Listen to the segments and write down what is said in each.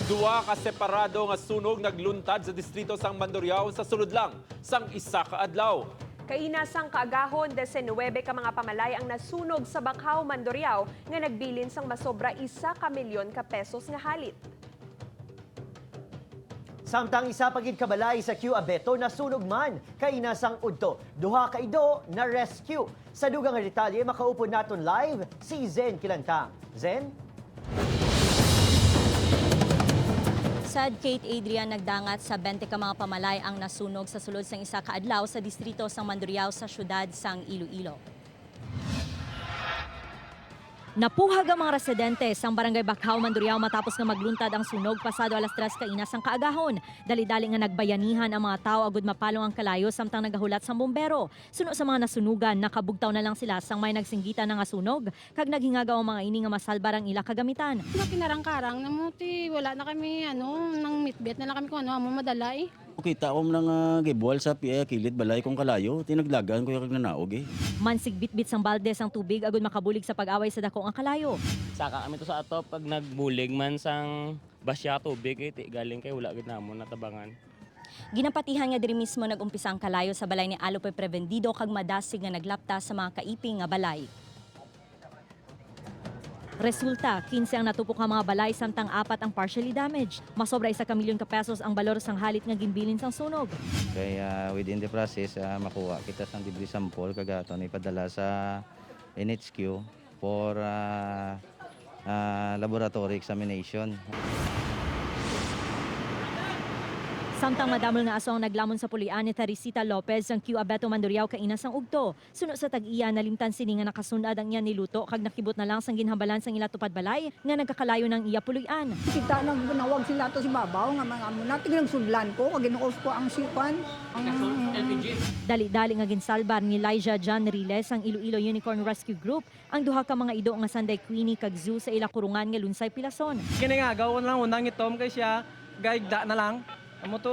Duha ka separado nga sunog nagluntad sa distrito sang Mandurriao sa sulod lang sang isa ka adlaw. Kaina sang kaagahon, 19 ka mga pamalay ang nasunog sa Bakhaw, Mandurriao nga nagbilin sang masobra 1 ka milyon ka pesos nga halit. Samtang isa pa gid ka balay sa Q Abeto nasunog man kaina sang udto. Duha ka ido na rescue. Sa dugang nga detalye, makaupod naton live si Zen Kilantang. Zen? Sad, Kate, Adrian, nagdangat sa 20 ka mga pamalay ang nasunog sa sulod sang isa ka adlaw sa distrito sang Mandurriao sa syudad sang Iloilo. Napuhag ang mga residente sang Barangay Bakhaw, Mandurriao matapos nga magluntad ang sunog pasado alas 3 kaina sang kaagahon. Dali-dali nga nagbayanihan ang mga tao agud mapalong ang kalayo samtang nagahulat sang bombero. Suno sa mga nasunugan, nakabugtaw na lang sila sang may nagsinggitan na nga sunog kag naghingagaw ang mga ini nga masalbar ang ila kagamitan. Na kinarang-karang namuti, wala na kami ano, nang mitbit na lang kami kung ano amo madala eh. Kita ko lang gibwal sa kilid balay kong kalayo, tinaglagan ko yung nanaog eh. Mansigbitbit sang balde sang tubig agud makabulig sa pag-away sa dako nga kalayo. Saka kami to sa atop pag nagbulig man sang basya tubig eh, ti galing kay wala gid namo natabangan. Ginapatihan nga diri mismo nagumpisa ang kalayo sa balay ni Alope Prevendido kag madasig nga naglapta sa mga kaiping nga balay. Resulta, 15 ang natupok nga mga balay samtang apat ang partially damaged. Masobra 1 ka milyon ka pesos ang balor sang halit nga ginbilin sang sunog. Kaya within the process, makuha kita sang debris sample kagaton ipadala sa NHQ for laboratory examination. Samtang madamol nga aso ang naglamon sa pulian ni Teresita Lopez ang Q Abeto Mandurriao kaina sang ugto. Suno sa tag-iya, nalimtan sini nga nakasunad ang iya niluto kag nakibot na lang sang ginhambalan sang ila tupad balay nga nagkakalayo ng iya puluyan. Kita nang nawag sila to si babaw nga mga amo na tiglang sudlan ko kag gino-off ko ang sipan. Ang Dali-dali nga ginsalbar ni Elijah John Riles ang Iloilo Unicorn Rescue Group ang duha ka mga ido nga Sanday Queenie kag Zoo sa ila kurungan nga Lunsay, Pilason. Kiningagaw ko na lang unang itom kay siya gaigda na lang. Amo to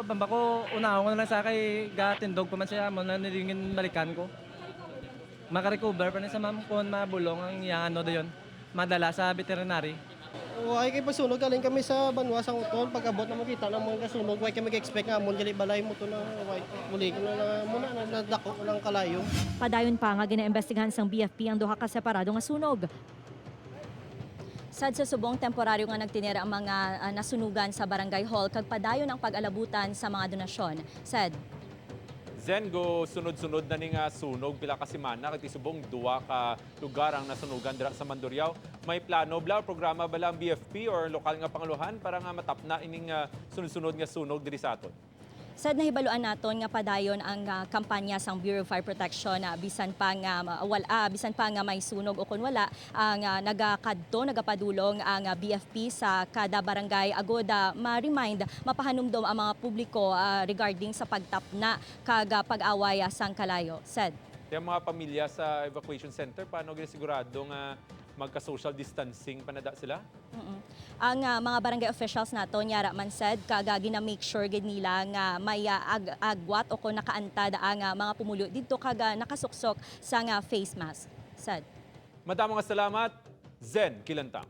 bamba ko unahon ko na lang sa kay gatindog pa man siya mo na nilingin balikan ko. Makarecover pa ni sa ma'am kung mabulong ang iyang ano dayon madala sa veterinary. Way kay pasunog galing kami sa banwa sa utol pag abot na makita ng mga kasunog, way kami expect nga amon gali balay mo to na way muli ko na na muna na nadako lang kalayo. Padayon pa nga ginaimbestigahan sang BFP ang duha ka separado nga sunog. Sad, sa subong temporaryo nga nagtinira ang mga nasunugan sa barangay hall kag padayon ang pag-alabutan sa mga donasyon. Sad. Zen, go sunod-sunod na ni nga sunog pila ka semana kay subong duha ka lugar ang nasunugan dira sa Mandurriao. May plano bla o programa bala ang BFP or lokal nga panguluhan para nga matapna ining sunod-sunod nga sunog diri sa aton? Sad, nahibaluan naton nga padayon ang kampanya sang Bureau of Fire Protection na bisan pa nga wala, bisan pa nga may sunog o kun wala ang nagakadto, nagapadulong ang BFP sa kada barangay agod ma-remind, mapahanumdom ang mga publiko regarding sa pagtapna kag pag-away sang kalayo. Sad. Yung mga pamilya sa evacuation center, paano ginasigurado nga magka-social distancing panada sila? Ang mga barangay officials naton yara man, sad, kag gina-make sure gid nila nga may agwat o kon nakaantad ang mga pumuluyo didto kag nakasuksok sa nga face mask. Sad. Madamo nga salamat, Zen Kilantang.